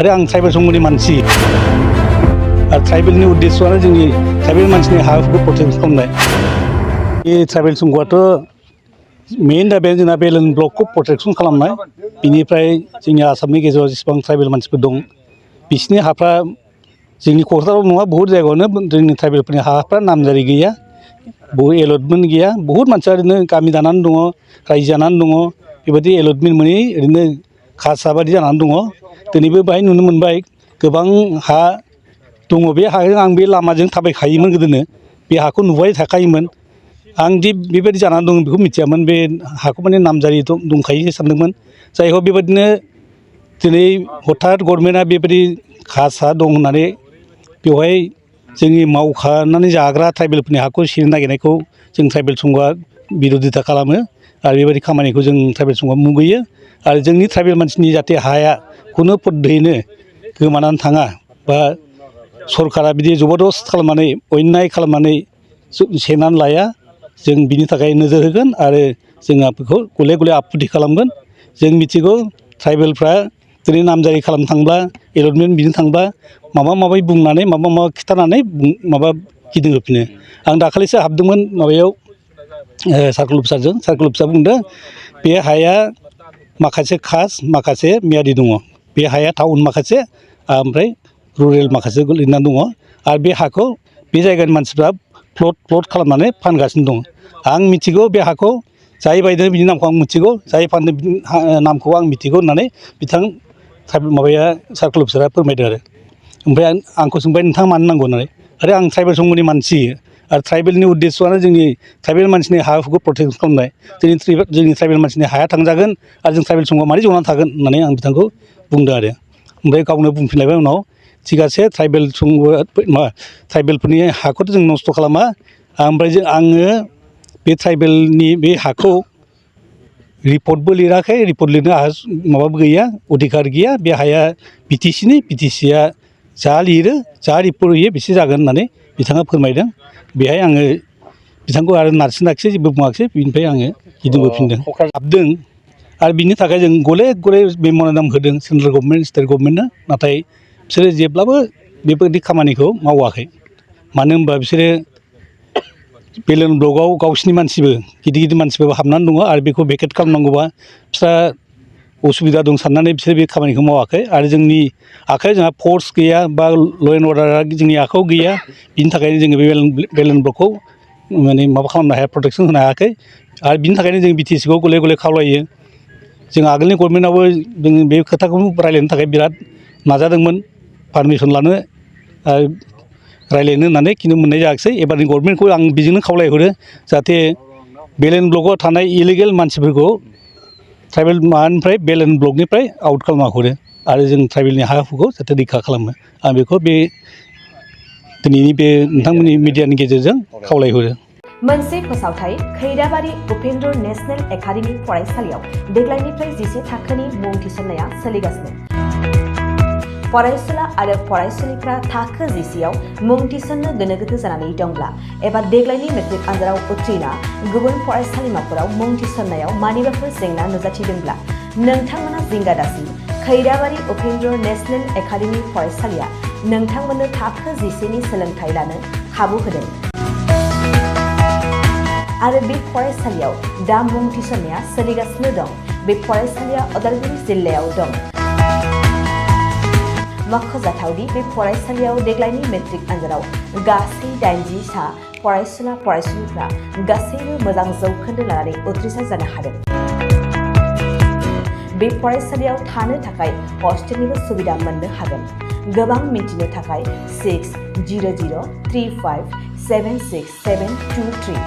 आरो आं ट्राइबेल संघनि मानसि आरो ट्राइबेलनि उद्देश्यआनो जोंनि ट्राइबेल मानसिनि हाफोरखौ प्रटेक्ट खालामनाय बे ट्राइबेल संघआथ' मेइन दा बे जोंना बेलेन ब्लकखौ प्रटेक्सन खालामनाय बिनिफ्राय जोंनि आसामनि गेजेराव जेसेबां ट्राइबेल मानसिफोर दं बिसिनि हाफ्रा जोंनि क'क्राझाराव नङा बहुत जायगायावनो जोंनि ट्राइबेलफोरनि हाफ्रा नामजारि गैया बहुत एलटमेन्ट गैया बहुत मानसिया ओरैनो गामि दानानै दङ रायजो जानानै दङ बेबायदि एलटमेन्ट मोनै ओरैनो खासा बायदि जानानै दङ दिनैबो बाहाय नुनो मोनबाय गोबां हा दङ बे हाजों आं बे लामाजों थाबायखायोमोन गोदोनो बे हाखौ नुबाय थाखायोमोन आं दि बेबायदि जानानै दं बेखौ मिथियामोन बे हाखौ माने नामजारि दंखायो सानदोंमोन जाय हक बेबायदिनो दिनै हथात गभर्नमेन्टआ बेबायदि खासा दं होननानै बेवहाय जोंनि मावखानानै जाग्रा ट्राइबेलफोरनि हाखौ सेनो नागिरनायखौ जों ट्राइबेल संघआ बिर'धिता खालामो आरो बेबायदि खामानिखौ जों ट्राइबेल संघआ मुगैयो आरो जोंनि ट्राइबेल मानसिनि जाहाथे हाया खुनु पद्धतियैनो गोमानानै थाङा बा सरकारा बिदि जबरदस्त खालामनानै अन्याय खालामनानै सेनानै लाया जों बिनि थाखाय नोजोर होगोन आरो जोंहा बेखौ गले गले आपत्ति खालामगोन जों मिथिगौ ट्राइबेलफ्रा दिनै नामजारि खालामनो थांब्ला एलटमेन्ट बिनो थांब्ला माबा माबि बुंनानै माबा खिथानानै माबा गिदिंहोफिनो आं दाखालिसो हाबदोंमोन माबायाव सार्कोल अफिसारजों सार्कोल अफिसार बुंदों बे हाया माखासे खास माखासे मियादि दङ बे हाया टाउन माखासे ओमफ्राय रुरेल माखासे गोलैनानै दङ आरो बे हाखौ बे जायगानि मानसिफ्रा प्लट खालामनानै फानगासिनो दं आं मिथिगौ बे हाखौ जाय बायदों बिनि नामखौ आं मिथिगौ जाय फानदों बिनि नामखौ आं मिथिगौ होननानै बिथां माबाया सार्कोल अफिसारा फोरमायदों आरो ओमफ्राय आंखौ सोंबाय नोंथाङा मानो नांगौ होननानै आरो आं ट्राइबेल संघनि मानसि आरो ट्राइबेलनि उद्देश्यआनो जोंनि ट्राइबेल मानसिनि हाफोरखौ प्रटेक्ट खालामनाय जोंनि ट्राइबेल मानसिनि हाया थांजागोन आरो जों ट्राइबेल संघआ मारै जनानै थागोन होननानै आं बिथांखौ बुंदों आरो ओमफ्राय गावनो बुंफिनलायबाय उनाव थिगासे ट्राइबेल ट्राइबेलफोरनि हाखौथ' जों नस्थ' खालामा ओमफ्राय आङो बे ट्राइबेलनि बे हाखौ रिपर्टबो लिराखै रिपर्ट लिरनो आंहा माबाबो गैया अधिकार गैया बे हाया बिटिसिया जा लिरो जा रिपर्ट होयो बिसो जागोन होननानै बिथाङा फोरमायदों बेहाय आङो बिथांखौ आरो नारसिनाखिसै जेबो बुङाखिसै बिनिफ्राय आङो गिदिंबोफिनदों हाबदों आरो बिनि थाखाय जों गले मेम'रेन्डाम होदों सेन्ट्रेल गभर्नमेन्ट स्टेट गभर्नमेन्टनो नाथाय बिसोरो जेब्लाबो बेबायदि खामानिखौ मावाखै मानो होनबा बिसोरो बेलेन ब्लकआव गावसिनि मानसिबो गिदिर मानसिफोरबो हाबनानै दङ आरो बेखौ भेकेट खालामनांगौबा बिस्रा असुबिदा दं साननानै बिसोर बे खामानिखौ मावाखै आरो जोंनि आखायाव जोंहा फर्स गैया बा ल' एन्ड अर्डारा जोंनि आखायाव गैया बिनि थाखायनो जोङो बे बेलेन ब्लकखौ माने माबा खालामनो हाया प्रटेक्सन होनो हायाखै आरो बिनि थाखायनो जों बिटिसिखौ गले गले खावलायो जों आगोलनि गभर्नमेन्टआवबो जों बे खोथाखौ रायज्लायनो थाखाय बिराद नाजादोंमोन पारमिसन लानो रायज्लायनो होननानै खिन्थु मोननाय जायाखिसै एबारनि गभर्नमेन्टखौ आं बेजोंनो खावलायहरो जाहाथे बेलेन ब्लकआव थानाय इलिगेल मानसिफोरखौ ट्राइबेल माबानिफ्राय बेलेन ब्लकनिफ्राय आउट खालामना हरो आरो जों ट्राइबेलनि हाफोरखौ जाहाथे रैखा खालामो आं बेखौ बे दिनैनि बे नोंथांमोननि मिडियानि गेजेरजों खावलायहरो मोनसे फोसावथाय खैराबारि उपेन्द्र नेशनेल एकाडेमि फरायसालियाव देग्लायनिफ्राय 10 थाखोनि मुं थिसननाया सोलिगासिनो फरायसुला आरो फरायसुलिफ्रा थाखो 10आव मुं थिसननो गोनो गोथो जानानै दंब्ला एबा देग्लायनि मेट्रिक आनजादाव उथ्रिना गुबुन फरायसालिमाफोराव मुं थिसननायाव मानिबाफोर जेंना नुजाथिदोंब्ला नोंथांमोना जिंगा दासि खैराबारि उपेन्द्र नेशनेल एकाडेमि फरायसालिया नोंथांमोननो थाखो 10नि सोलोंथाइ लानो खाबु होदों आरो बे फरायसालियाव दा मुं थिसननाया सोलिगासिनो दं बे फरायसालिया उदालगुरि जिल्लायाव दं मख'जाथावदि बे फरायसालियाव देग्लायनि मेट्रिक आनजादाव गासै 80 सा फरायसुला फरायसुलिफ्रा गासैबो मोजां जौखोन्दो लानानै उथ्रिसार जानो हादों बे फरायसालियाव थानो थाखाय हस्टेलनिबो सुबिदा मोननो हागोन गोबां मिन्थिनो थाखाय 6003576723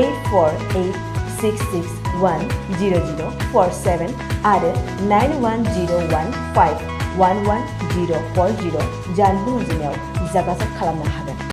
84866100047 आरो 9101511040 जानबुं अनजिमायाव जगाजग खालामनो हागोन